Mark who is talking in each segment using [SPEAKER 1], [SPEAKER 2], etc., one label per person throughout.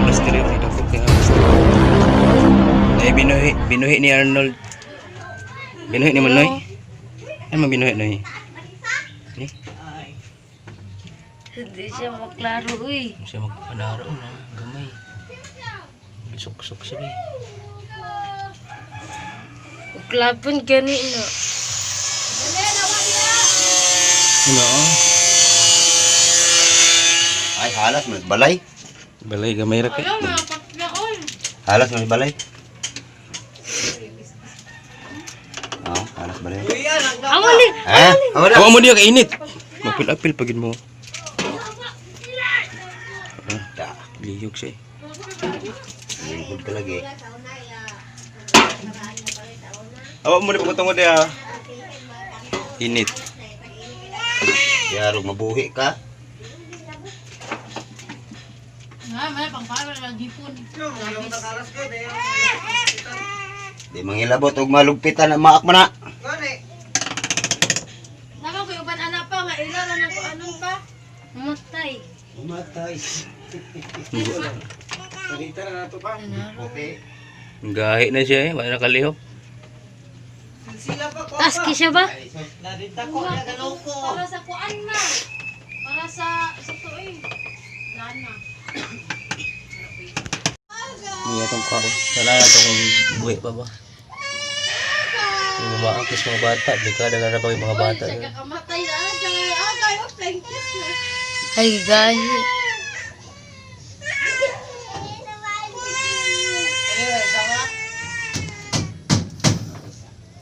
[SPEAKER 1] Harvester yun. Dako kay harvester. Ay, binuhi. Binuhi ni Arnold. Binuhi ni Manoy. Ano man binuhi, Noy? Ni?
[SPEAKER 2] Hindi siya maklaro, uy.
[SPEAKER 1] Siya magpanaro na. Gamay. Gisok-sok siya ba.
[SPEAKER 2] Uklapon gani no.
[SPEAKER 1] Ano oh?
[SPEAKER 3] Ay, halas man balay.
[SPEAKER 1] Balay gamay ra kay.
[SPEAKER 3] Halas man balay. Oh, halas balay.
[SPEAKER 2] Amo ni.
[SPEAKER 3] Eh, wala.
[SPEAKER 1] Awa mo diya kainit. Mapil-apil pagid mo.
[SPEAKER 3] Da,
[SPEAKER 1] Liyog siya eh.
[SPEAKER 3] lingkod ka lagi.
[SPEAKER 1] Awa mo di pagkatungod diya. Init.
[SPEAKER 3] Yaro mabuhi ka. Di mangilabot og malugpitan ang maak man na.
[SPEAKER 4] Nako ko uban anak pa nga ila na nako anon pa.
[SPEAKER 2] Matay.
[SPEAKER 3] Umatay. Puti.
[SPEAKER 1] Gahi na siya eh. Wala na kalihok.
[SPEAKER 2] Taski siya ba?
[SPEAKER 4] Para sa kuan na. Para sa tuoy. Lana.
[SPEAKER 1] Hindi itong kao. Wala na ito kung buhi pa ba. Yung umaangkis mga bata. Delikado na ba yung mga bata?
[SPEAKER 4] Siya kamatay na siya. Ah, kayo flying kiss na.
[SPEAKER 2] Ay, gahi.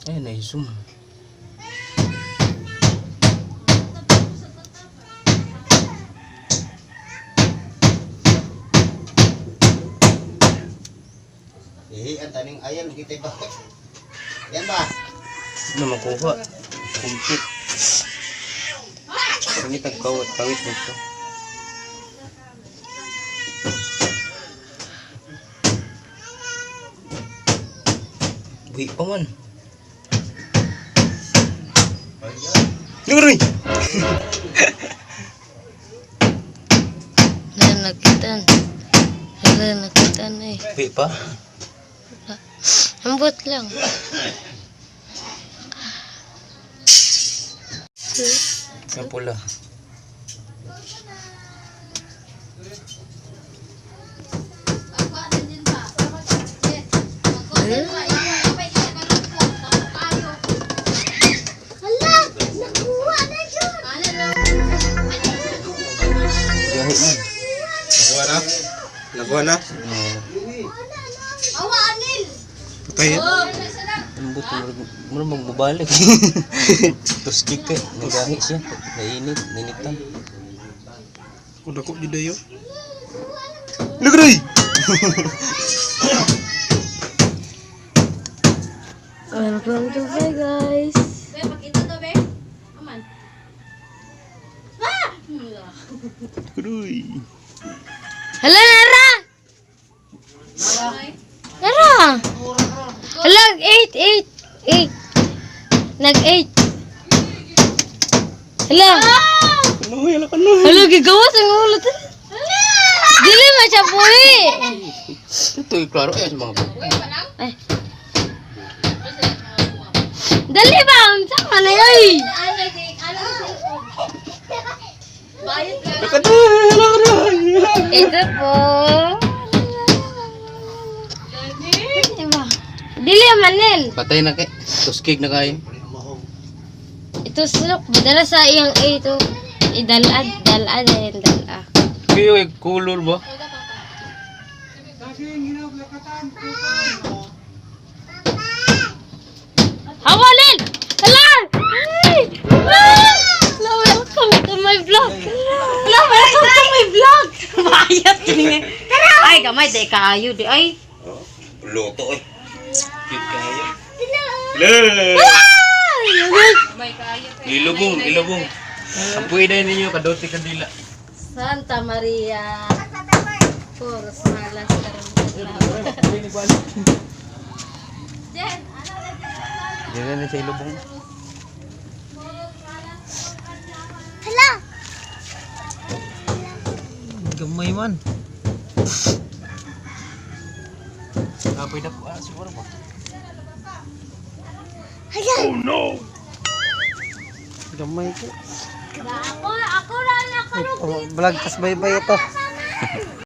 [SPEAKER 1] Ay, na-zoom.
[SPEAKER 3] Eh, ang taning ayan kita ba. Yan ba?
[SPEAKER 1] Ano makuha? Kumpit. Pangitag kawat. Kawit nito. Buhi pa man. Nuroy!
[SPEAKER 2] Hala, nakitan. Hala, nakitan eh.
[SPEAKER 1] Buhi pa?
[SPEAKER 2] Ambot lang.
[SPEAKER 1] Ang pula.
[SPEAKER 4] Hala, nakuha na yun.
[SPEAKER 1] Gahi man.
[SPEAKER 5] Nakuha na? Nakuha na?
[SPEAKER 1] Oo.
[SPEAKER 4] Awa anil.
[SPEAKER 5] Patay.
[SPEAKER 1] Ambot, murag magbabalik. Tuskik kay, nagahi siya. Nainit, ninitan.
[SPEAKER 5] Kung dako jud dayo.
[SPEAKER 1] Nagray!
[SPEAKER 2] Welcome to Vegas.
[SPEAKER 4] Be, pakita to be. Aman. Ah!
[SPEAKER 1] Nagray!
[SPEAKER 2] Hala, Nara! Nara! Hala, 8, 8, 8. Nag 8. Hala!
[SPEAKER 1] Kanoy, ala kanoy!
[SPEAKER 2] Hala, gigawas ang ulo. Dili man siya buhi.
[SPEAKER 1] Ito, eh, klaro ay sa mga
[SPEAKER 2] Ay. Dali ba? Unsa man ay oy?
[SPEAKER 1] Nakanoy! Ala kanoy!
[SPEAKER 2] Ito po. Dili manel.
[SPEAKER 1] Patay na kay. Tuskig na kayo.
[SPEAKER 2] Ito sulok badala sa iyang A ito. Idalad, dalad ayan dala.
[SPEAKER 1] Kayo ay color ba?
[SPEAKER 2] Hawalin! Hala! Ay! Ah! Hala, welcome to my vlog. Hala, welcome to my vlog. Mayat kini. Ay, gamay di kaayo di ay.
[SPEAKER 3] Luto eh.
[SPEAKER 1] Cute kayo. Le! Ilubong, ilubong. Ang pwede ninyo kadote kandila.
[SPEAKER 2] Santa Maria. Puros malas karon.
[SPEAKER 1] Diyan na sa ilubong.
[SPEAKER 4] Hala.
[SPEAKER 5] Gamay man.
[SPEAKER 1] Ah, pwede ko. Ah, siguro ba?
[SPEAKER 6] Gamay ko.
[SPEAKER 4] Ako, ako lang nakalog.
[SPEAKER 6] Oh, vlog tas bye-bye ito.